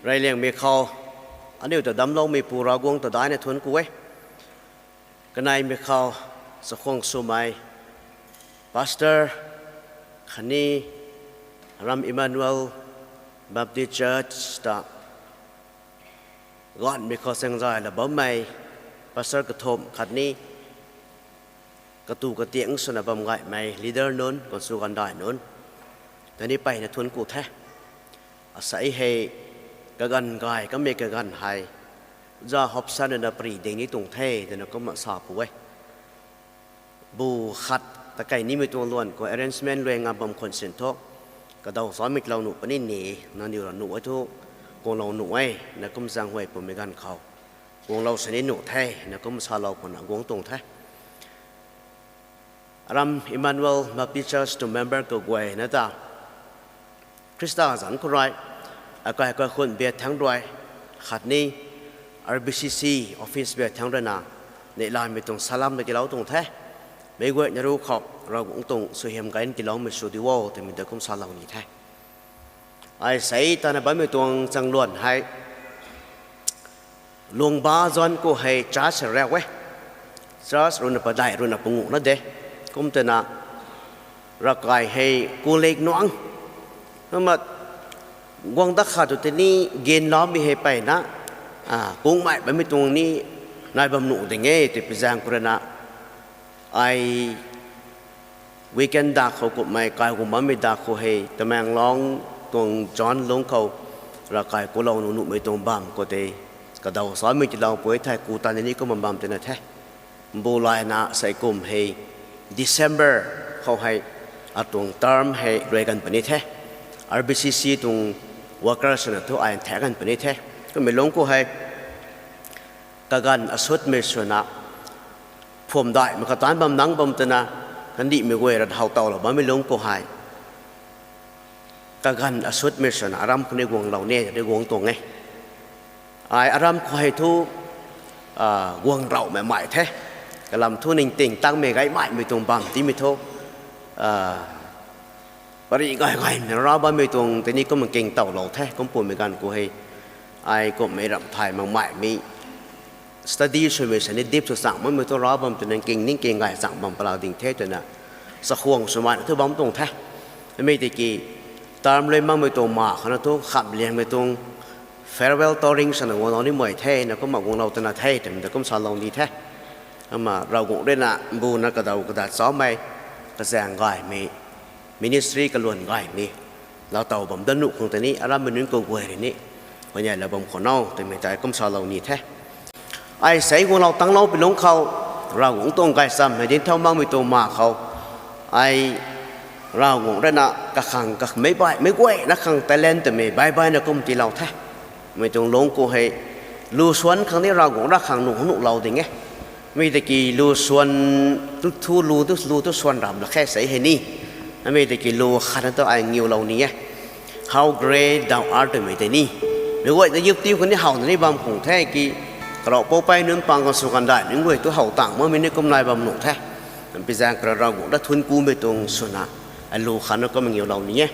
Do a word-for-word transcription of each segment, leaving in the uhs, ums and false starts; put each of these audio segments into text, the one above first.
Reyliangmei khou, aniu ta damcloumeipu Ravguangc ta daihna thuanc ku e. Kaneimei khou, chakhwang swmei, Pastor khatni, Ram Emmanuel Baptist Church ta, ganhmei khou chaengzay la bammei, Pastor kathumh khatni, katu katiang swna bam gaymei, leader nunc, gansu gandai nunc, tani mpeyna thuanc ku the. Asei hei, kaganv gay, kamei kaganv hei, za Hopson na pary ding ni tuang the, twna kumna sa pu e. Bu khat ta kei nimei tuang luan khou arrangement luai nga bam khwan sin thu, kadaw samei lou nuh puni ni, nangniw ra nuh e thu, guanglou nuh e, na kum zaeng huay pumei ganv khou, guanglou sini nuh the, na kum salou puna guang tuang the. Ram Emmanuel Baptist Church tuang member kaguayna ta, Khrista zanc khou rui, akai kaikhunh biak thangc rui, khatni R B C C office biak thangc ruina, neihlamei tuang salam na kilou tuang the. Meic guayna ruc khou, Ravguangc tuang suaihiam gayna kiloumei sw di o, twmei ta kum salou ni the. Ai sei tana bammei tuang changluan hei, Lungba zanc khou hei church rau e. Church ruina padeih ruina panguhna de. Kum twna, ravkai hei college nuang. Kumna, guang dat khat tu tini ginloumei hei mpeyna, kungmei bammei tuang ni nai bam nuh ding e, tw pi zaeng khou ruina, ai weekend da khou kummei, kai kum bammei da khou hei, Tamenglong tuang John lungc khou, ravkai kulou nuh nuhmei tuang bam khou tei, kadaw samei tiilou pui thei ku ta ni ni kumna bam twna the. Mbu layna sei kum hei, December khou hei, atuang term hei luai ganv puni the. R B C C tuang worker swna thu ai nthaekc ganv puni the. Kummei lungc khou hei, kaganv asutmei swna, phwamdaihmei kataanc bam nang bam twna, kandihmei guay ra how towlou bammei lungc khou hei, kaganv asutmei swna aram khou ni guanglou ni, ni guang tuang e. Ai aram khou hei thu, guang raumei mai the. Kalam thu ningting tangmei gaymei mei tuang bam tiimei thu, pary gay gaymei ra bammei tuang tei ni kumna kingtowlou the, kum pumei ganv khou hei. Ai kummei ramh thay makmei mei, study swmei sini deep sw chang makmei thu ra bam twna king ning king gay chang bam pala ding the twna, chakhwang swmei na thu bam tuang the. Mei tiki, term luai makmei tuang ma khana thu khamliangmei tuang farewell touring swna guanglou ni mai the, na kumna guanglou twna the, twmei ta kum salou ni the. Kumna Ravguangc ruina mbuna kadaw kada chaumei, kazaeng gaymei, ministry kaluan gaymei, laatow bam dat nuh khang tei ni, arammei nunc kaguay rui ni, huayneylou bam khwan o, twmei tei kum salou ni the. Ai sei guanglou tanglou pi lungc khou, Ravguangc tuang gaychamv hei dinc thau makmei tuang ma khou, ai Ravguangc ruina kakhang kamei baihmei guayna khang talent twmei baih baihna kum tiilou the. Mei tuang lungc khou hei, lu suan khang ni Ravguangc ra khang nuh nuhlou ding e. Mei tiki lu suan, tu thu lu tu lu tu suan ram la khe sei hei ni. Mei tiki lu khatna tu ai ngiulou ni e. How great thou art twmei tei ni. Meic guayna YouTube khou ni howna ni bam khang the ki, karav poupei nunc pang khang sw kandai nunc guay tu how tang makmei ni kum nai bam nuh the. Pi zaeng khou rui Ravguangc ra thuanc kumei tuang swna, ai lu khatna kum ngiulou ni e.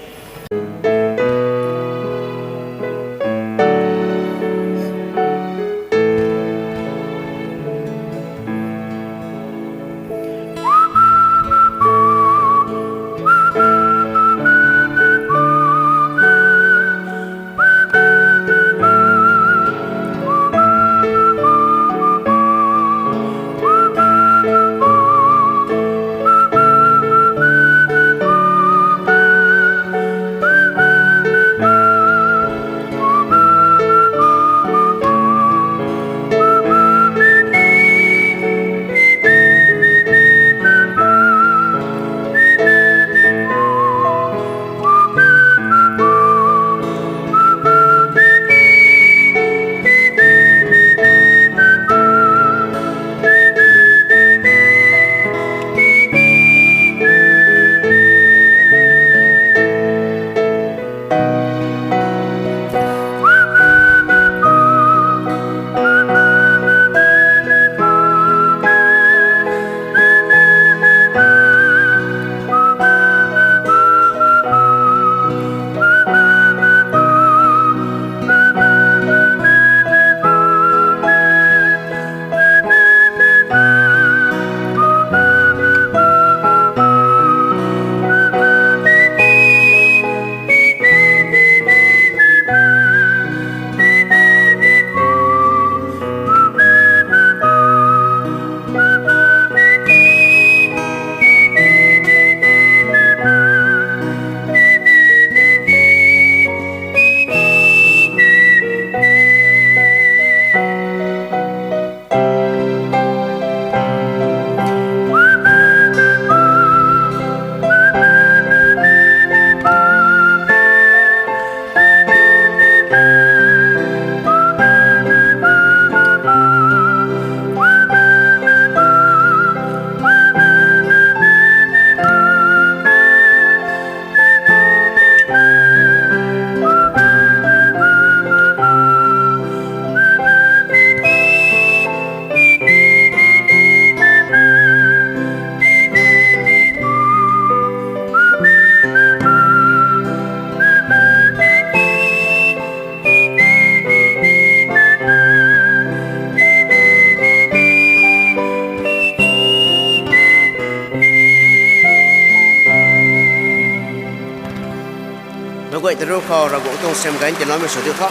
Tei ru khou Ravguangc tuang siam gan tiiloumei sw diu tho.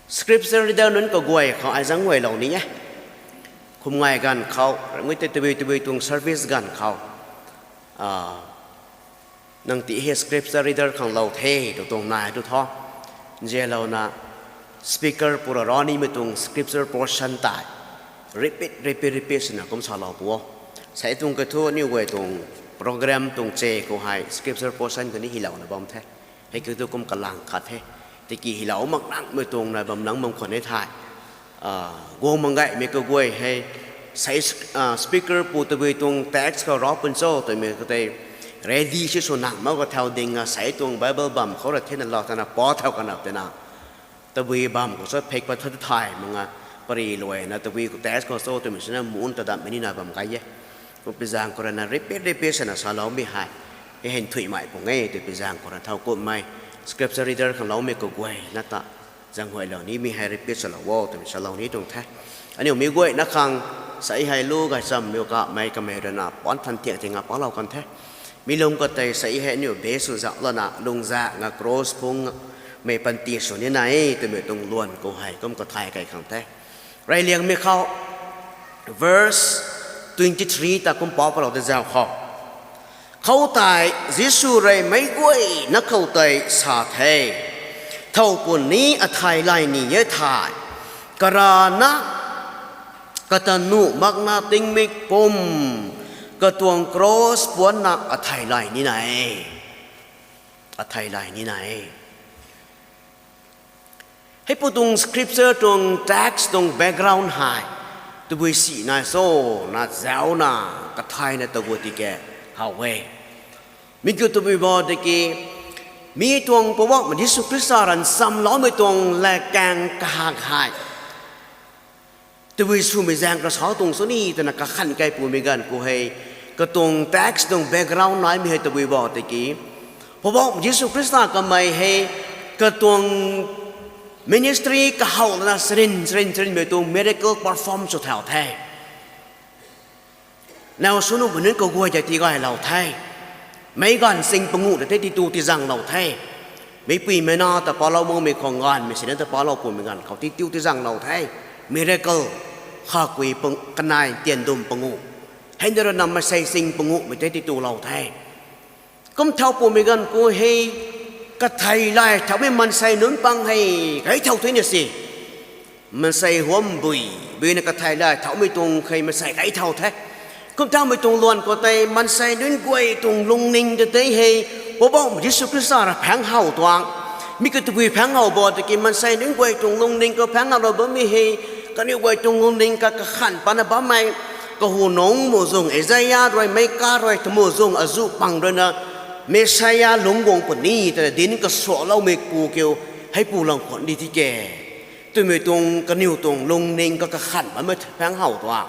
Scripture reader nunc kaguay khou ai zaenghuaylou ni e. Kum ngai ganv khou, ramei tei tabui tabui tuang service ganv khou, nang ti hei scripture reader khang lou the tw tuang nai tu tho. Nzianlouna speaker pura ronimei tuang scripture portion tei repeat, repeat, repeat swna kum salou pu o. Sei tuang kathu aniu guay tuang program tuang che khou hei scripture portion kani hylouna bam the. Hei kathu kum kalang khat the. Tiki hylou mak nangmei tuang nai bam nang bam khwan e thei, guang mak gaymei kaguay hei, sei speaker pu tabui tuang text khou rau pun cho twmei khoutei ready si sw nang mak ka thau ding a, sei tuang Bible bam khou ra thena lou tana pa thau kanap tena tabui bam khou sa phek pat tha thay mak nga, pari luaina tabui khou text khou cho twmei swna mun ta dammei nina bam kai e. Kum pi zaeng khou rana repeat, repeat swna saloumei hei, hei hei nthuihmei pung e tw pi zaeng khou rana thau kummei scripture reader khang loumei kaguayna ta zaenghuaylou nimei hei repeat swlou o twmei salou ni tuang the. Aniu mi guayna khang sei hei lu gay chammei kamei kamei rana pan than thiak ting a palou kan the. Mi lung katei sei hei aniu be sw zauh lana lungzaeng a cross phungmei panty sw nina e twmei tuang luan khou hei kum kathay kai khang the. Reyliangmei khou verse twenty three ta kum pau palou ta zauh khou, khoutei Jisu rui meic guayna khou tei sa the, thow puni athei lay ni e thei, karana kata nuh makna tingmik pum katuang cross puanna athei lay nina e. Athei lay nina e. Heipu tuang scripture tuang text tuang background hei tabui si nai cho na zauna kathayna tagut tiki how e. Mi kiu tabui bo tiki mi tuang Poubauhmei Jisu Khrista rui nchamloumei tuang latkaeng kahak hei tabui swmei zaeng kasa tuang sw ni twna kakhan kai pumei ganv khou hei, katuang text tuang background naimei hei tabui bo tiki Poubauhmei Jisu Khrista kamei hei katuang ministry kahaw lana sarin sarin sarinmei tuang miracle perform sw thau the. Now sw nuh bu nunc kaguay tei tigaylou the. Meic ganv sing panguh ta tei titu tizanglou the. Meicpui meic na ta palou makmei khou ganvmei sina ta palou pumei ganv khou titu tizanglou the. Miracle, khakui kanei tiandum panguh, hei na rana maansei sing panguhmei tei titulou the. Kum thau pumei ganv khou hei kathei lay thaumei maansei nunc pang hei kai thau thena si. Maansei huam bui buina kathei lay thaumei tuang khei maansei kai thau the. Kum thaumei tuang luan khou tei maansei nunc guay tuang lungning ta tei hei Poubauhmei Jisu Khrista ra phaeng how tuang. Mi kiu tabui phaeng how bo tiki maansei nunc guay tuang lungning khou phaeng howlou bammei hei kaniw guay tuang lungning ka kakhan patna bammei, kahunungc muhzwng Isaia rui, Mika rui, thamuhzwng azuh pang ruina Messiah lungc guang puni twna dinc kasualoumei pu kiu heipu lang khwan di tike twmei tuang kaniw tuang lungning ka kakhan bammei phaeng how tuang.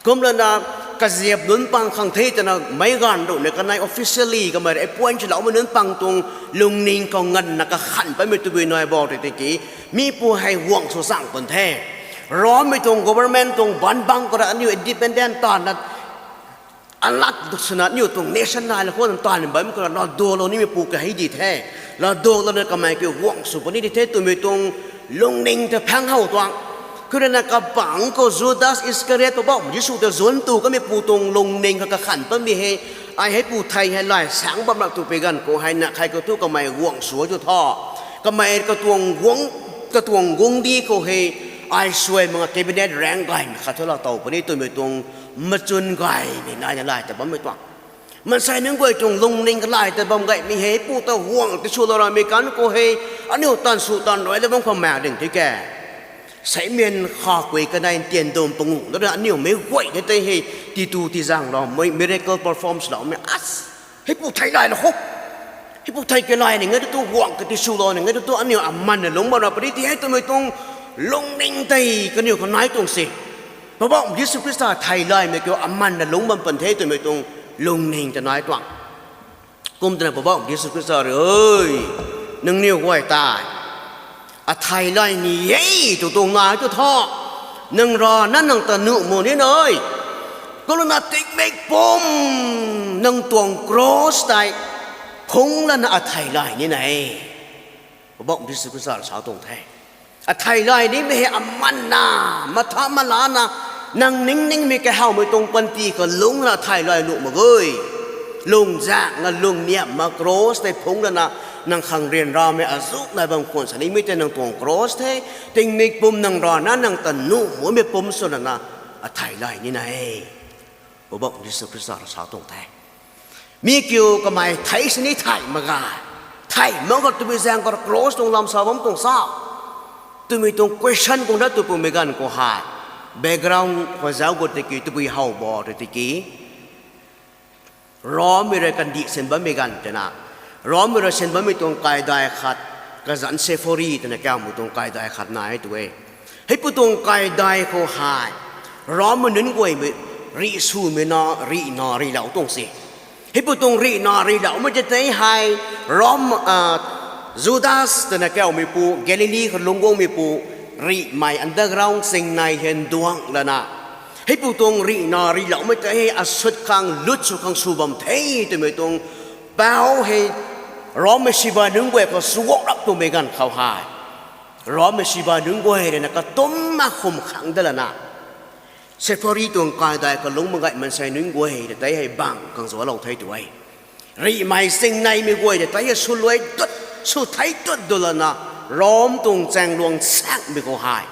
Kumlana kaziap nunc pang khang the twna meic ganv ruhna kanei officially kamei appoint swloumei nunc pang tuang lungning khou nganvna kakhan bammei tabui nai bo tei tiki mi pu hei guang sw chang pun the. Rommei tuang government tuang banbang khou ra aniu independent tana alat swna aniu tuang nation nai la khou taanv bammei khou ra ladulou nimei pu kahei di the. Ladulou na kamei kiu guang sw puni di the twmei tuang lungning ta phaeng how tuang. Khou ruina kabangc khou Judas Iscariot Poubauhmei Jisu ta zunc tu kamei pu tuang lungning kha kakhan patmei hei, ai heipu thei hei lay saeng bam lak tu pui ganv khou hei na khei khou thu kamei guang sw tu tho. Kamei katuang guangcdic khou hei ai suai mak nga cabinet rank gaymei khat thu laa tow puni twmei tuang machun gaymei naina lay ta bammei tuang. Maansei nunc guay tuang lungning kalay ta bam gaymei hei pu ta guang tiswlou ramei kan khou hei aniu taanv sw taanv rui la bam khou mak ding tike. Seimen khakui kanei tiandum panguh na ra aniu meic guay tei tei hei titu tizangloumei miracle perform swloumei heipu thei lay la khou, heipu thei kalay ni nge tu tu guang ka tiswlou ni nge tu tu aniu amanna lungc bam ra puni ti hei twmei tuang lungning tei kaniw khou nai tuang se. Poubauhmei Jisu Khrista thei laymei kiu amanna lungc bam pan the twmei tuang lungning ta nai tuang. Kum twna Poubauhmei Jisu Khrista rui, nangniw guay tei athei lay ni e tw tuang nai tu tho. Nang rana nang ta nuh mu ni nai. Kumna tingmik pum nang tuang cross tei phungc lana athei lay nina e. Poubauhmei Jisu Khrista rui sa tuang the. Athei lay nimei hei amanna, matha malana, nang ningningmei kahawmei tuang panty khou lungc lana athei lay nuh mak ge. Lungzak na lungniam ma cross tei phungc lana, nang khang ryanramei azuh nai bam khwan sa nimei tei nang tuang cross the. Tingmik pum nang rana nang ta nuh makmei pum sw lana athei lay nina e. Poubauhmei Jisu Khrista rui sa tuang the. Mi kiu kamei thei sini thei mak ge. Thei mak khou tabui zaeng khou cross tuang lam sa bam tuang sa. Twmei tuang question khou na tw pumei ganv khou hei, background khou zauc gut tiki tabui how bo tw tiki, Rommei rui kandih sin bammei ganv twna, Rommei rui sin bammei tuang kaidai khat, kazanc Sephori twna kaumei tuang kaidai khat nai tu e. Heipu tuang kaidai khou hei, Rommei nunc guaymei rih swmei na, rih na rihlou tuang se. Heipu tuang rih na rihloumei tei tei hei, Rom, Judas twna kaumeipu, Galili khou lungc guangmei pu, rihmei underground chingnei hei nduang lana, heipu tuang rih na rihloumei tei hei asut khang lut sw khang sw bam the twmei tuang pou hei, Rommei sibai nunc guay khou suak rap twmei ganv khou hei, Rommei sibai nunc guay rui na katumna khum khang dat lana, Sephori tuang kaidai kalung mak gay maansei nunc guay ta tei hei bang khang zuaclou the tu e. Rihmei chingneimei guay ta tei hei swluai dut, sw thei dut dut lana, Rom tuang chaengluang sakmei khou hei,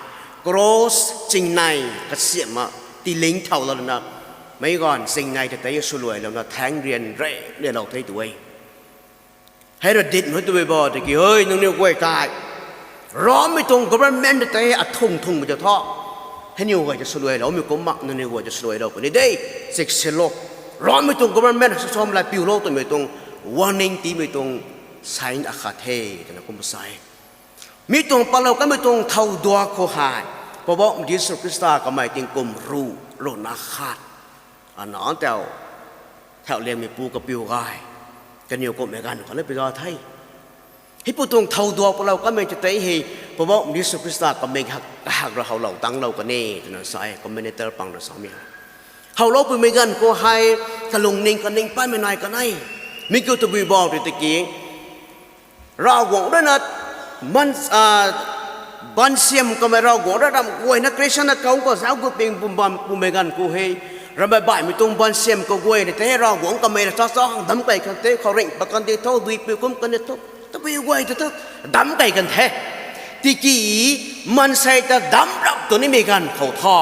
cross chingnei kasiamhna tiling thau lana, meic ganv chingnei ta tei hei swluai louna thaeng rian re, rianlou the tu e. Hei ra ditmei twmei bo tiki, hei, nangniw guay tei, Rommei tuang government ta tei hei athung thungmei ta thu, heiniw guay ta swluailoumei kumna nangniw guay ta swluailou puni de, chiksilou. Rommei tuang government hei sasam laa piulou twmei tuang warning tiimei tuang sign akhat the, twna kum sa e. Mi tuang patlou kanmei tuang thowduak khou hei, Poubauhmei Jisu Khrista kamei tingkum ruh, ruhna khat, ana tau, thau liangmeipu kapiu gay, kaniw kumhmei ganv khou na pi ga the. Heipu tuang thowduak patlou kanmei ta tei hei, Poubauhmei Jisu Khrista kamei hak, kahak rui howlou tanglou kan e, twna sa e, commentator pang rui samei hei. Howlou pumei ganv khou hei, kalungning kaning patmei nai kan e. Mi kiu tabui bo tw tiki, Ravguangc rui na, man, bansiam kamei Ravguangc rui ramh guayna Christian na kau khou zauc gut ping pum bam pumei ganv khou hei, ramh baih baihmei tuang bansiam kaguay na tei hei Ravguangc kamei na cha cha khang damc kei kan the, khouringh pat kan di tho, dui piu kum kan di tho, tabui guay ta thu, damc kei kan the. Tiki, maansei ta damc rap tu nimei ganv khou thu,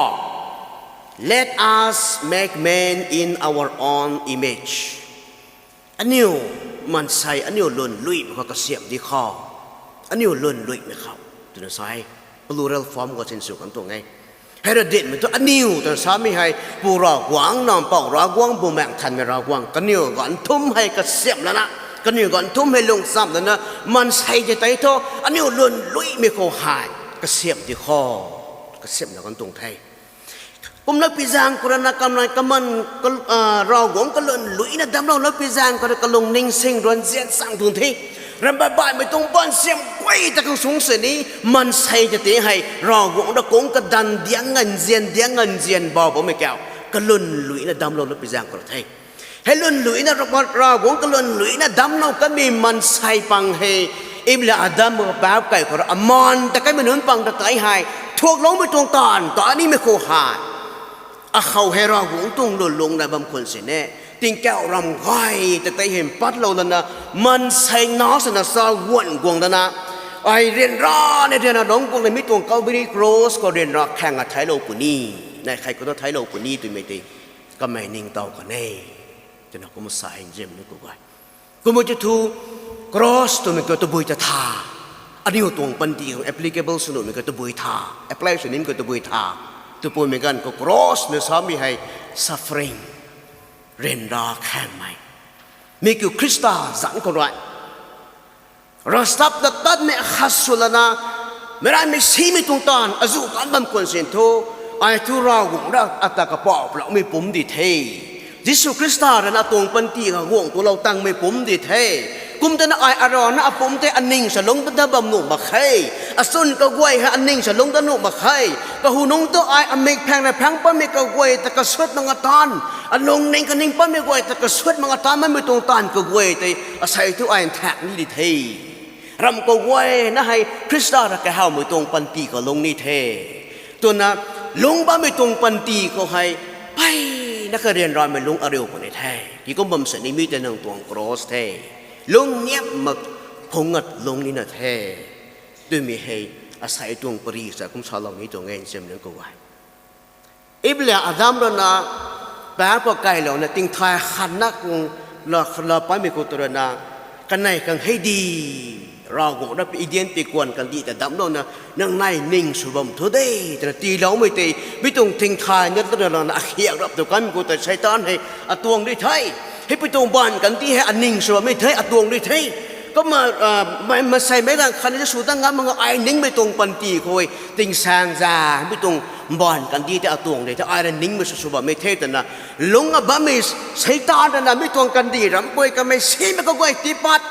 Let us make man in our own image. Aniu maansei, aniu lwnluimei khou kasiamh di khou. Aniu lwnluimei khou, twna sa e, plural form khou sinsw kan tuang e. Hei ra ditmei thu aniu twna samei hei, Pu Ravguangc, Nac Mpouh Ravguangc, Bumaengh Nthanmei Ravguangc, kaniw ganv thumc hei kasiamh lana, kaniw ganv thumc hei lungcham lana, maansei ta tei thu, aniu lwnluimei khou hei kasiamh di khou, kasiamhna kan tuang the. Kumna pi zaeng khou rui na kamei, kaman, Ravguangc kalwnluina damclou na pi zaeng khou rui kalungning sing ruan zian chang tuang the. Ramh baih baihmei tuang bansiam guay ta khang sung sini, maansei ta tei hei Ravguangc rui kung kadan diang nganzian, diang nganzian bau bammei kiu, kalwnluina damclou na pi zaeng khou rui the. Hei lwnluina, Ravguangc kalwnluina damclou kanmei maansei pang hei, Eve le Adam kapap kai khou rui amaan ta kanmei nunc pang ta tei hei, thuakloumei tuang taanv ta nimei khou hei, akhou hei Ravguangc tuang lwnlung nai bam khwan sini, tingkauh ram gay ta tei hei patlou lana, maansei na sana sa guan guang lana, ai ryanra ni ryanra nunc guang na mi tuang Calvary Cross khou ryanra khaeng a theiclou puni, nai khei khou ta theiclou puni twmei tei, kamei ningtow kan e, twna kumna sa e nzianmei nunc ku gay. Kumna ti thu, cross twmei khou tabui ta tha, aniu tuang panty khang applicable sw nuhmei khou tabui tha, apply sw nimei khou tabui tha, tw pumei ganv khou cross na samei hei suffering, ryanra khaengmei. Mi kiu Khrista zanc khou rui ravsapna tatmei akhat sw lana, meic raymei simei tuang taanv azuh kan bam khwan sin thu, ai thu Ravguangc rui ata kapauh ploumei pumc di the. Jisu Khrista rui na atuang panty khou guangc tulou tangmei pumc di the. Kum tana ai arana apumc tei aning sa lungc ta bam nuh mak khe. Achwn kaguay hei aning sa lungc ta nuh mak khe. Kahu nungc tu ai amik phaeng na phaeng pammei kaguay ta kasut mak nga taanv, alungning kaning pammei guay ta kasut mak nga taanv, mamei tuang taanv kaguay tei asei thu ai nthaek ni di the. Ramh kaguay na hei Khrista ra kahawmei tuang panty khou lungc ni the. Twna lungc bammei tuang panty khou hei mpeyna kha ryanramei lungc ariu puni the. Kikum bam sini mi tei nang tuang cross the. Lungc niap mak phungc ngat lungc nina the. Twmei hei asei tuang pari sa kum salou ni tuang e, nzianmei nunc kaguay. Eve le Adam rana paap khou kailouna tingthay khanna kung la, la pammei khou tu rana, kanei khang hei di, Ravguangc ra pi Eden pi kuan kandih ta damclouna, nang nai ning sw bam thu de, twna tiiloumei tei, mi tuang tingthay na tu rana akhiak rap tu kanmei khou ta Seitaan hei atuang di the. Hei pi tuang baanv kandih hei aning sw bammei the, atuang di the. Kumna, mei, maansei meic ganv khatni sw dat ngam mak nga ai ningmei tuang panty khou e, tingsaeng za, mi tuang baanv kandih tei atuang di the, ai ra ningmei sw sw bammei the twna, lungc a bammei Seitaan rana mi tuang kandih ramh guay kamei simei kaguay tiipat,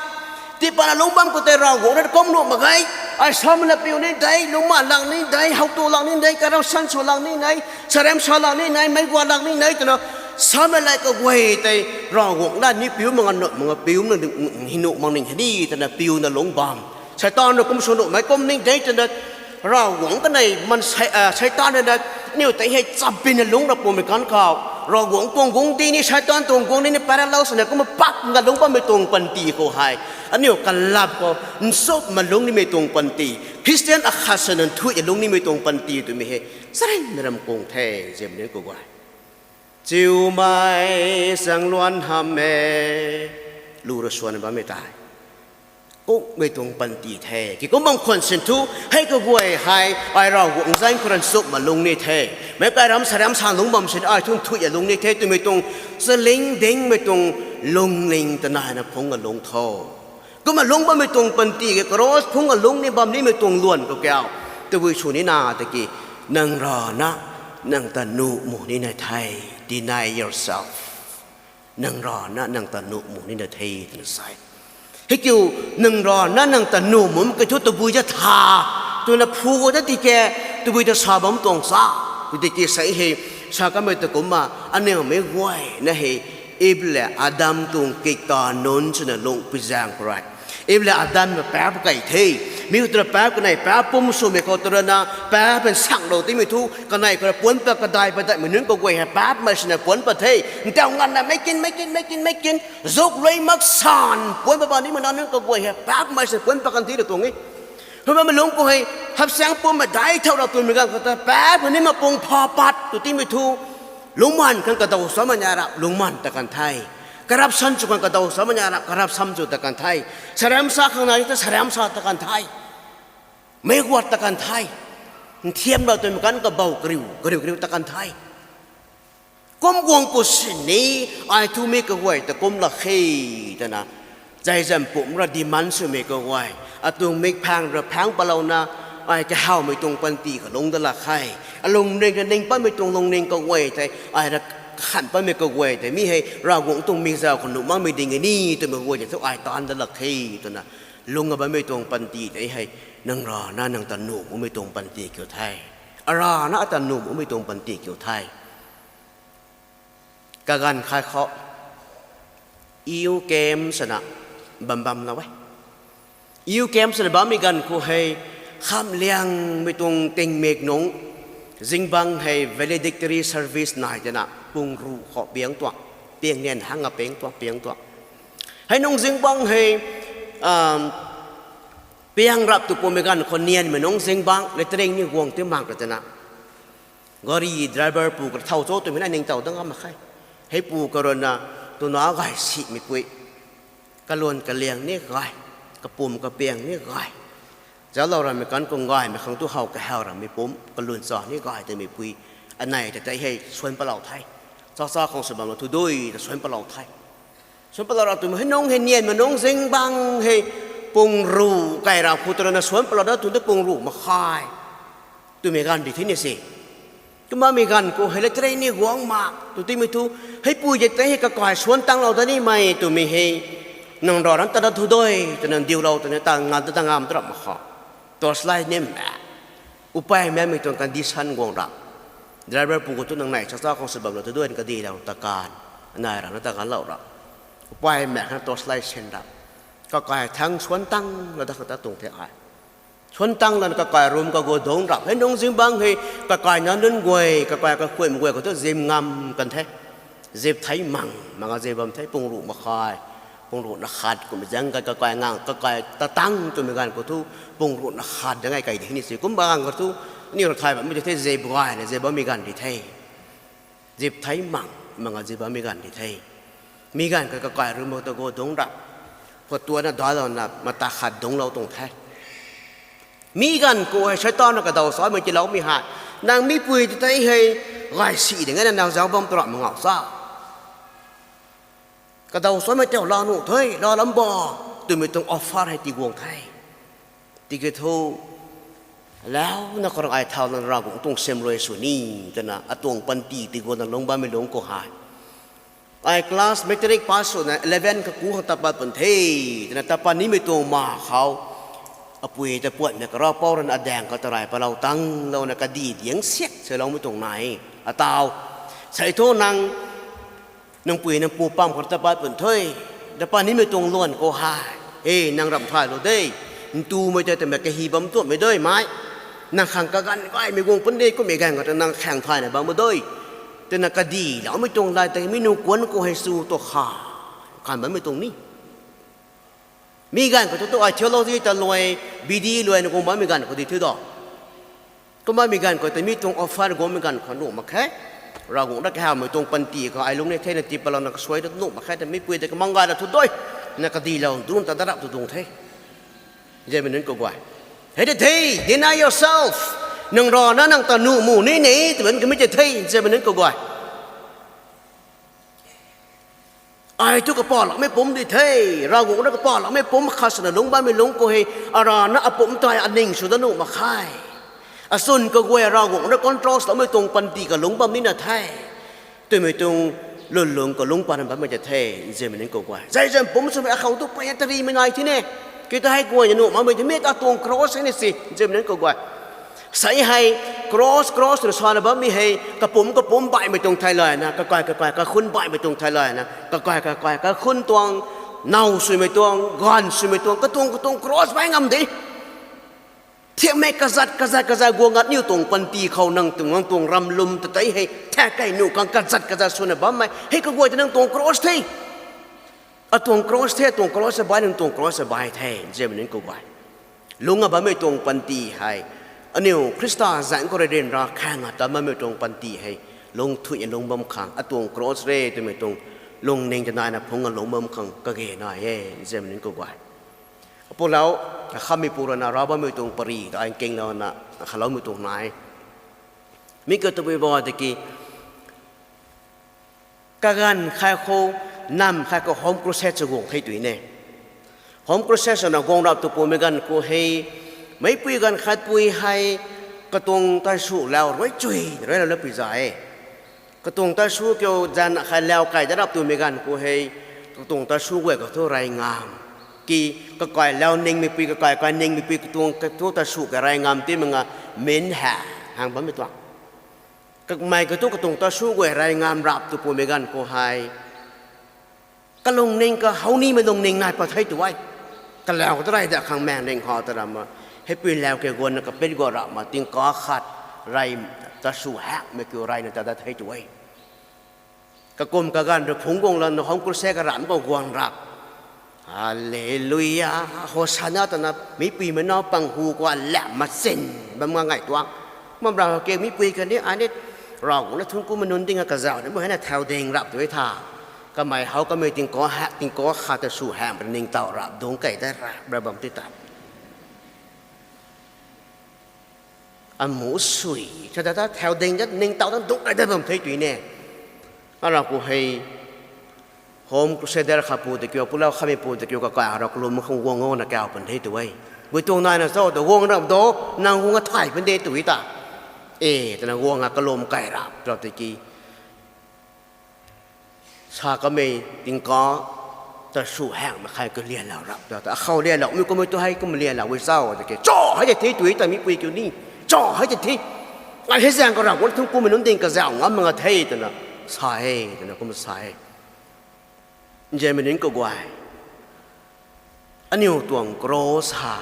tiipatna lungc bam khou tei Ravguangc ra kum nuh mak ge. Ai samei la piu ni de, lungcmaanv lak ni de, howtu lak ni de, corruption sw lak ni de, sarem sa lak ni de, meic guay lak ni de twna, samei la kaguay tei Ravguangc la ni piu mak nga nuh mak nga piu na hi nuh mak ning hei ni twna piuna lungc bam. Seitaan ra kum sw nuhmei kum ni de twna, Ravguangc kanei man, Seitaan rana, aniu tei hei chapbina lungc ra pumei kan khou, Ravguangc tuang guangcdic ni Seitaan tuang guangcdic ni parallel swna kumna pak nga lungc bammei tuang panty khou hei, aniu kalap khou nchumhna lungc nimei tuang panty, Khristian akhat swna nthuihna lungc nimei tuang panty twmei hei charynmei ram kung the, nzianmei nunc kaguay. Chiumei, changluan hamh e, lu ra swan bammei tei kungmei tuang panty the. Kikum bam khwan sin thu, hei kaguay hei ai Ravguangc zaeng khou ra nchumhna lungc ni the. Meic kai ram sa ram sa lungc bam sin ai thu nthuihna lungc ni the twmei tuang, chaling dingmei tuang lungning ta naina phungc a lungc tho. Kumna lungc bammei tuang panty ke cross phungc a lungc ni bam nimei tuang luan khou kiu, tabui sw nina tiki, nang rana nang ta nuh mu nina the, deny yourself. Nang rana nang ta nuh mu nina the twna sa e. Heikiu, nang rana nang ta nuh mumei kiu thu tabui ta tha, twna phu khou ta tiki, tabui ta sa bam tuang sa, tiki sa hei, sa kamei ta kumna, aniumei guayna hei, Eve le Adam tuang kikta nunc swna lungh pi zaeng khou rui, Eve le Adam na paap kei the. Mi khou tu ra paap kanei, paap pum swmei khou tu rana, paap nsakhlou timei thu kanei khou ra puanc pat kadai pat datmei nunc kaguay hei paapmei swna puanc pat the. Ntau nganvna meic kin, meic kin, meic kin, meic kin, zuk lui mak san puanc pat ba nimei na nunc kaguay hei paapmei swna puanc pat kan thi ra tuang e. Hei bammei lungc khou hei, hapsaeng pummei dai thau ra twmei ganv khou ta paap kha nimei pung pha pat tw timei thu, lungcmaanv khang kadaw samei na rap lungcmaanv ta kan the. Corruption sw khang kadaw samei na rap corruption sw ta kan the. Saramsa khang na ta saramsa ta kan the. Meic guat ta kan the. Nthiamlou twmei kan kabou kariu kariu kariu ta kan the. Kum guang pw sini, ai thu mi kaguay ta kum lak khe twna, zaizam pumc ra demand swmei kaguay, atuang mik phang ra phang palouna, ai kahawmei tuang panty kha lungc da lak khe. Alungning ra ning patmei tuang lungning kaguay tei ai ra khan patmei kaguay tei mi hei Ravguangc tuang mikzau khou nuh makmei ding e ni twmei guay tei thu ai taanc da lak khe twna, lungc a bammei tuang panty tei hei, nang rana nang ta nuh mumei tuang panty kiu the. Arana ata nuh mumei tuang panty kiu the. Kaganv khai khou, E U camp swna bam bamlou e. E U camp swna bammei ganv khou hei, khamliangmei tuang tingmik nungc, zingbangc hei valedictory service nai twna pung ruh khou piang tuang, piang nian hanga piang tuang, piang tuang. Hei nungc zingbangc hei, piang rap tu pumei ganv khou nianmei nungc zingbangc lettering ni guang ti mak ra twna, gari driver pu kha thow cho twmei na ningtow dang a mak khe. Heipu karuna, twna gay simei pui, kaluan kaliang ni gay, kapum kapiang ni gay, zauclou ramei kan khou gaymei khang tu how kahaw ramei pumc kalun cha ni gay twmei pui, anei ta tei hei suan palou the. Chacha khang sw bamlou thu dui ta suan palou the. Suan palou ra twmei hei nungc hei nianmei nungc zingbangc hei pung ruh kai ra khou twna suan palou da tw ta pung ruh mak khe. Twmei ganv di thei ni se. Kumna mi ganv khou hei lettering ni guang mak tw timei thu, heipui tei hei kakai suan tanglou da nimei twmei hei Nang rana ta da thu doi twna diulou twna ta ngam ta ta ngam tu rap mak khou. Torchlight nim e. Upai makmei tuang condition guang rap. Driver pu khou thu nang nei chacha khang sw bam lou thu doi kadilou ta kan. Anei rana ta kanlou rap. Upai mak khang torchlight sin rap. Kakai thang suan tang la da khang ta tuang the ai. Suan tang lana kakai room kaguay dungc rap. Hei nung zim bang hei kakai na nunc guay, kakai kakhuim guay khou thu zim ngam kan the. Zip thei mang, manga zip bam the, pung ruh makhai. Pung ruh na khat kum zaeng kai kakai ngang, kakai tatang twmei ganv khou thu, pung ruh na khat da ngai kai di ni si. Kumba ganv khou thu, aniu rui thay bammei di the, zip gayna zip bammei ganv di the. Zip thei mang, manga zip bammei ganv di the. Mi ganv kai kakai room khou ta go dungc rap. Photo na dalouna mata khat dungclou tuang the. Mi ganv khou hei Seitaan na kadaw samei tiiloumei hei. Nang mipui ta tei hei gay si de nge na nang zauc bam tu rap mak ngau sa. Kadaw samei tei la nuh the, la lam ba, twmei tuang offer hei tiguang the. Tiki thu, launa khou rui ai thau na Ravguangc tuang sim rui sw ni, twna atuang panty tiguangna lungc bammei lungc khou hei. Ai class matric pass swna eleven kaku khang tapat pun the, twna tapat nimei tuang ma khou. Apui ta puatmei karapou rui adaeng khou tarai palou tanglouna kadi diang siak saloumei tuang nai. Atau, sei thu nang, nang pui nang pu pam khou tapat pun the, tapat nimei tuang luan khou hei. E, nang ramh thaylou de, ntumei tei twmei kahi bam tuamhmei dei mei. Nang khang kaganv gaymei guang pun de, kummei ganv khou ta nang khaeng thayna bam dei. Twna kadiloumei tuang lat tei mi nung kuan khou hei sw tu kha, kan bammei tuang ni. Mi ganv khou thu tu ai theology ta luai, B D luaina guang bammei ganv khou di thu do. Kumbammei ganv khou ta mi tuang offer guangmei ganv khou nuh mak khe. Ravguangc rui kahawmei tuang panty khou ai lungc ni thena tii palouna kasuai ta nuh mak khe, ta mipui ta kamang gayna thu doi. Na kadilou, dun ta darap tu dung the. Nzianmei nunc kaguay. Hei tei the, deny yourself. Nang rana nang ta nuh mu ni ni, twmei kamei tei the, nzianmei nunc kaguay. Ai thu kapaloumei pumc di the, Ravguangc rui kapaloumei pumc khat swna lungc bammei lungc khou hei, arana apumc tei aning sw da nuh mak khe. Aswn kaguay Ravguangc rui control loumei tuang panty kalungc bam nina the. Twmei tuang lwnlung kalungc patna bammei tei the, nzianmei nunc kaguay. Zai zan pumc swmei akhou tu peyna tarimei nai thine. Ki ta hei guayna nuh makmei tei mi ta tuang cross hei ni si, nzianmei nunc kaguay. Sei hei, cross, cross twna sana bammei hei, kapumc, kapumc baihmei tuang theilayna, kakai, kakai, kakhun baihmei tuang theilayna, kakai, kakai, kakhun tuang, now swmei tuang, ganv swmei tuang, katuang, katuang cross bai ngam de. Thiammei kazat, kazat, kazat guang ngat niw tuang panty khou nang tuang, nang tuang ramlum ta tei hei, thak kei nuh khang kazat, kazat swna bammei, hei kaguay ta nang tuang cross the. Atuang cross the, atuang cross bai, nang tuang cross bai the, nzianmei nunc kaguay. Lungc a bammei tuang panty hei, aniu Khrista zaeng khou rui ryanra khaeng a ta bammei tuang panty hei, lungcthuina lungc bam khang, atuang cross re twmei tuang lungning ta naina phungc a lungc bam khang kage nai e, nzianmei nunc kaguay. Apulau, khameipu rui na rav bammei tuang pary ta ai nkinglouna, khaloumei tuang nai. Mi ka tabui ba tiki, kaganv khai khou, nam khai khou home crusade sw guang the tui ne. Home crusade swna guang rap tu pumei ganv khou hei, meicpui ganv khatpui hei, katuang tansw lau rui chui, rui lau lapui za e. Katuang tansw kiu zanv khai lau kai da rap twmei ganv khou hei, katuang tansw guay khou thu rey ngam. Ki kakai lau ningmeipui, kakai kai ningmeipui, katuang, katuang tansw kai rey ngam ti manga min ha, hang bammei tuang. Kamei katu katuang tansw guay rey ngam rap tu pumei ganv khou hei, kalungning ka howni mei lungning nai pat the tu e. Kalau kata rey da khang maengning ha ta rama, heipui lau ke guanna kapit gua rama tingkauh khat rey tansw hakmei kiu reyna ta dat the tu e. Kakum kaganv rui phungc guang lana home crusade ka ram khou guang rap. Hallelujah, Hosanna twna meicpui mei naw pang hu khou lam machin bam nga ngai tuang. Bam rau ke meicpui kani ani, Ravguangc na thungc kumna nunc ding a kazauh ni mu hei na thau ding rap tu e tha. Kamei how kamei tingkauh hak, tingkauh khat ta sw hamh rui ningtow rap dungc kei ta rap ra bam ti ta. Amu sui, kata ta thau ding ta ningtow ta dungc kei ta bam the tui ne. Ara khou hei, home crusader kha pu ta kiu, pulau khameipu ta kiu kakai rui kalum khang guang o na kau pan the tu e. Gui tuang naina cho ta guang rap do, nang guang a thay pan de tu e ta. E, twna guang a kalum kai rap, rap tiki. Sa kamei tingkauh, ta sw hang mak khe ka lianlou rap ta, ta akhou lianloumei kummei tu hei kum lianlou e zauc ta ke. Cho hei te the tui ta mi pui kiu ni. Cho hei te the. Ai hei zaeng ka rap, thungc kummei nunc ding kazauh ngam mak nga the twna sa e, twna kum sa e. Nzianmei nunc kaguay, aniu tuang cross ha,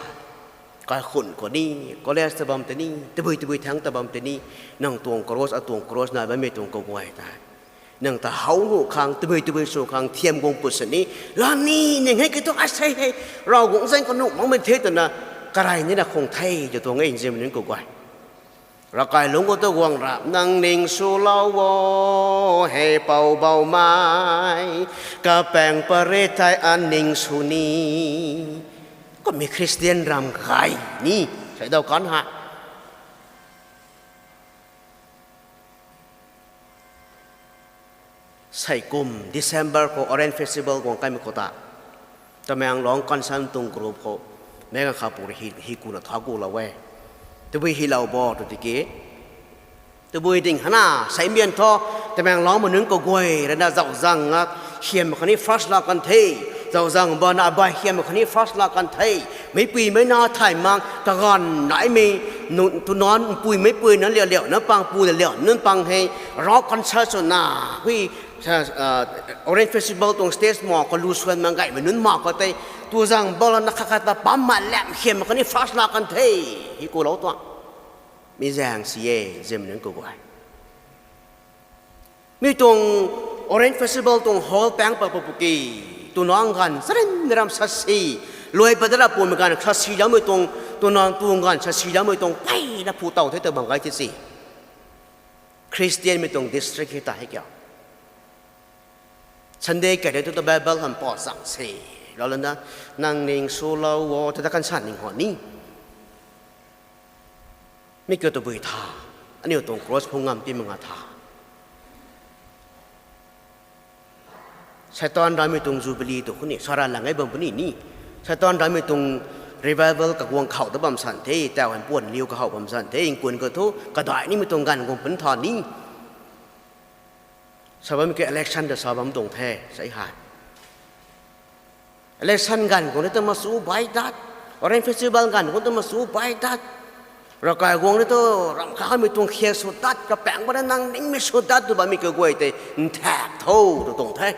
kaikhunh khou ni, college ta bam tei ni, tabui tabui thangc ta bam tei ni, nang tuang cross, atuang cross nai bammei tuang kaguay tei, nang ta how nuh khang, tabui tabui sw khang thiam guang put sini, la ni ning hei ki tu asei hei, Ravguangc zaeng khou nuh makmei the twna, karey nina khang the tw tuang e nzianmei nunc kaguay. Ravkai lungc khou tu guang rap, nang ning swlou o, hei Poubauhmei, kapaeng pary thei aning sw ni. Kummei Christian ram gay ni, sei daw kan ha. Sei kum December khou Orange Festival guang kaimei khou ta, Tamenglong Kansan tuang group khou, meic ganv kha pu rui hi, hi kuna tha kulou e. Tabui hilou bo tw tiki, tabui ding hana, sei mbian thu, Tamenglongmei nunc kaguay rui na zauzang a, hiam khatni first la kan the, zauzang bana abai hiam khatni first la kan the, meicpui meic na thay mak, kaganv naimei, nu, twna npui meicpui na liauliau na pang pu liauliau nunc pang hei, rock concert swna, hui, Orange Festival tuang stage ma khou lu suan mak gaymei nunc ma khou tei, tu zang bala na khat khat ta pam ma lam hiam khatni first la kan the, hi kulou tuang. Mi zaeng si e, nzianmei nunc kaguay. Mi tuang Orange Festival tuang hall paeng pat pat pu ki, twna ganv charynmei ram sasi, luai pat da ra pumei ganv sasiloumei tuang, twna tuang ganv sasiloumei tuang peyna phu tow the ta bam gay the si. Christianmei tuang district hei ta hei kiu. Sunday khat hei tu ta Bible han pa zang se, lou lana, nang ning swlou o, ta ta kansan ning ho ni. Mi kiu tabui tha, aniu tuang cross phung ngam pi mak nga tha. Seitaan rammei tuang jubilee tu khou ni, sara lang e bam puni ni. Seitaan rammei tuang revival kaguang khou ta bam san the, tau han puan liu kahou bam san the, nkun khou thu, kadai nimei tuang ganv guang pun tha ni. Sa bam ki election ta sa bam tuang the, sei hei. Election ganv guang ni ta masu bai dat, Orange Festival ganv guang ta masu bai dat. Ravkai guang ni tu, ram khamei tuang khiak sw dat, kapaeng bana nang ningmei sw dat, tw bammei kaguay tei, nthak tho, tw tuang the.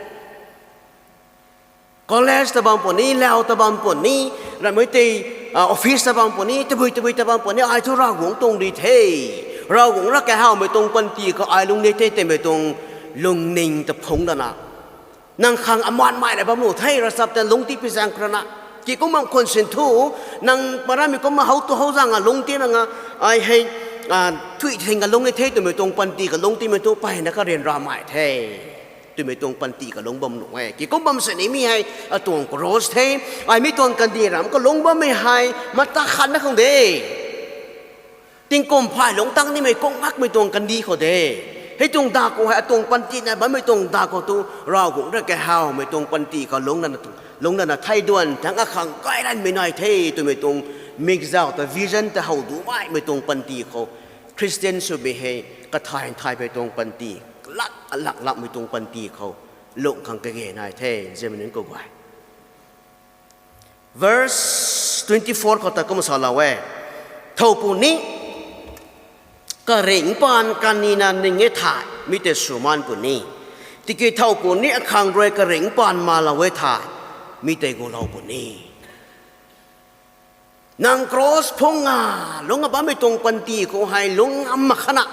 College ta bam puni, lau ta bam puni, ramei tei, office ta bam puni, tabui tabui ta bam puni, ai thu Ravguangc tuang ri the. Ravguangc ra kahawmei tuang panty khou ai lung ni the twmei tuang lungning ta phungc lana, nang khang aman mai la bam nuh the, ravchap ta lungc ti pi zaeng khou rana. Ki kum bam khwan sin thu, nang paramei kumna how tu how zang a lungc ti nang a, ai hei, thui thing a lungc ni the twmei tuang panty khou lungc timei thu peyna kha ryanramei the twmei tuang panty khou lungc bam nuh e. Ki kum bam sini mi hei, atuang cross the, ai mi tuang kandih ram khou lungc bammei hei, mata khatna khang de. Tingkum phay lungc tang nimei kung ngakmei tuang kandih khou de. Hei tuang da khou hei atuang panty na bammei tuang da khou tu, Ravguangc ra kahawmei tuang panty khou lungc lana, lungc lana thei duan thangc akhang kai ranmei nai the twmei tuang mikzauh ta vision ta how du maimei tuang panty khou, Christian swmei hei, kathay nthaymei tuang panty, lak alak lakmei tuang panty khou, lungc khang kage nai the, nzianmei nunc kaguay. Verse twenty four khou ta kum salou e. Thow puni, karingc paan kanina ning e thei, mi tei sw maan puni. Tiki thow puni akhang rui karingc paan malou e thei, mi tei gulou puni. Nang cross phungc a, lungc a bammei tuang panty khou hei lungc ngam mak khana,